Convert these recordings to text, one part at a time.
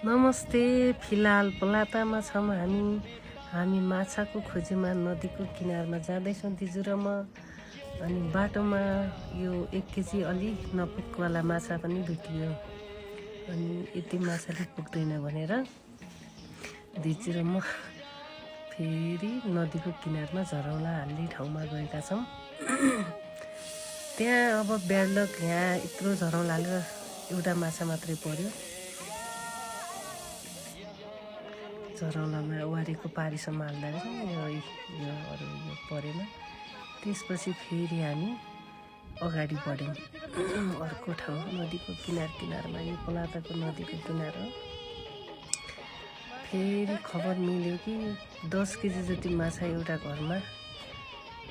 नमस्ते। फिलहाल पलातामा छौँ हामी माछाको खोजीमा नदीको किनारमा जाँदैछौँ दिजु र म। अनि बाटोमा यो 1 केजी अलि नपुगवाला माछा पनि भेटियो। अनि यति माछाले पुग्दैन भनेर दिजु र म फेरि नदीको किनारमा झरौला हाल्ने ठाउँमा गएका छौँ। त्यहाँ अब ब्याड लक, यहाँ यत्रो झरौला हालेर एउटा माछा मात्रै पर्यो। झरौलामा वारीको पारीसम्म हाल्दा रहेछ, यो परेन। त्यसपछि फेरि हामी अगाडि बढ्यौँ अर्को ठाउँ नदीको किनारमा। यो पलाताको नदीको किनार हो। फेरि खबर मिल्यो कि 10 केजी जति माछा एउटा घरमा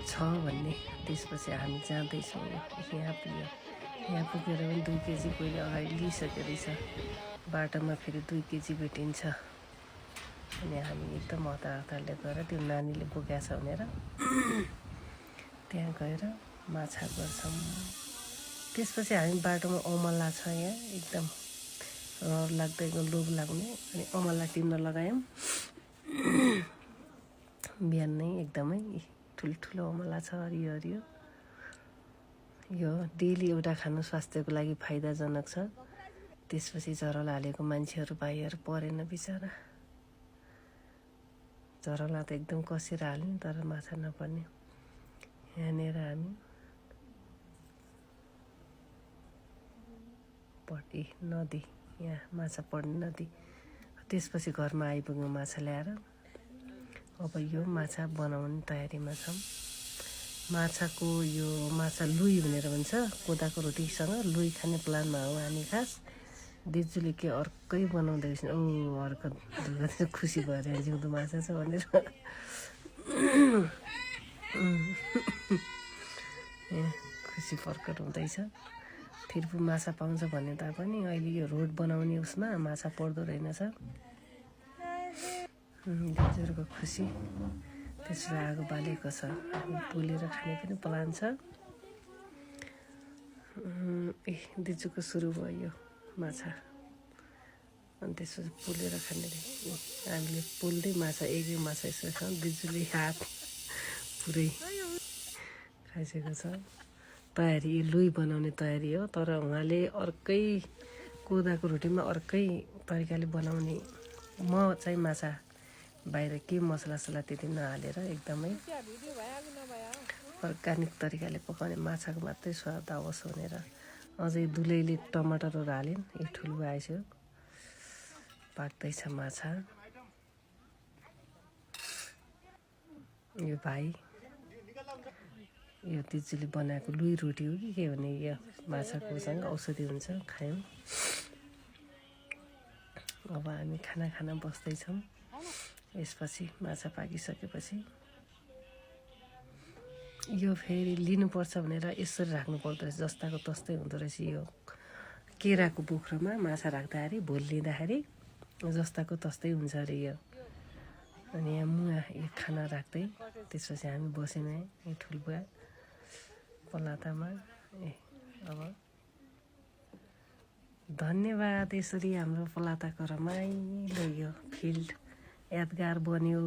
छ भन्ने। त्यसपछि हामी जाँदैछौँ। यहाँ पुगेर पनि 2 केजी पहिले अगाडि लिइसकेको रहेछ। बाटोमा फेरि 2 केजी भेटिन्छ। अनि हामी एकदम हतारले गएर त्यो नानीले बोकेको छ भनेर त्यहाँ गएर माछा गर्छौँ। त्यसपछि हामी बाटोमा अमला छ, यहाँ एकदम रहर लाग्दै लोभ लाग्ने। अनि अमला टिप्न लगायौँ। बिहान नै एकदमै ठुल्ठुलो अमला छ, हरियो। यो डेली एउटा खानु स्वास्थ्यको लागि फाइदाजनक छ। त्यसपछि झरौला हालेको मान्छेहरू भाइहरू परेन बिचरा। झरौला त एकदम कसेर हाल्ने, तर माछा नपर्ने। यहाँनिर हामी पट्टी नदी, यहाँ माछा पर्ने नदी। त्यसपछि घरमा आइपुग्यौँ माछा ल्याएर। अब यो माछा बनाउने तयारीमा छौँ। माछाको यो माछा लुई भनेर भन्छ। कोदाको रोटीसँग लुई खाने प्लानमा हो हामी खास। दिजुले के अर्कै बनाउँदै रहेछ। अर्को खुसी भएर जिउँदो माछा छ भनेर खुसी प्रकट हुँदैछ। फेरि माछा पाउँछ भन्ने तापनि अहिले यो रोड बनाउने उसमा माछा पर्दो रहेनछ। दिजुहरूको खुसी। त्यसमा आगो बालेको छ। हामी पोलेर खाने पनि प्लान छ। दिजुको सुरु भयो यो माछा। अनि त्यसपछि पोलेर खाने हामीले पोल्दै माछा एक माछा यसो खाउँ। दिजुले हात पुरै खाइसकेको छ। तयारी यो लुई बनाउने तयारी हो। तर उहाँले अर्कै कोदाको रोटीमा अर्कै तरिकाले बनाउने। म चाहिँ माछा बाहिर के मसला त्यति नहालेर एकदमै अर्ग्यानिक तरिकाले पकाउने, माछाको मात्रै स्वाद आओस् भनेर। अझै दुलैले टमाटरहरू हालिन्। यो ठुलो आएछ, पाक्दैछ माछा। यो भाइ यो दिजुले बनाएको लुई रोटी हो कि के भने, यो माछाकोसँग औषधि हुन्छ, खायौँ। अब हामी खाना बस्दैछौँ। यसपछि माछा पाकिसकेपछि यो फेरि लिनुपर्छ भनेर यसरी राख्नु पर्दो रहेछ। जस्ताको तस्तै हुँदो रहेछ। यो केराको बोक्रोमा माछा राख्दाखेरि भोल लिँदाखेरि जस्ताको तस्तै हुन्छ अरे यो। अनि यहाँ मुवा यो खाना राख्दै त्यसपछि हामी बस्यौँ यहाँ ठुलबुवा पलातामा। अब धन्यवाद। यसरी हाम्रो पलाताको रमाइलो यो फिल्ड यादगार बन्यो।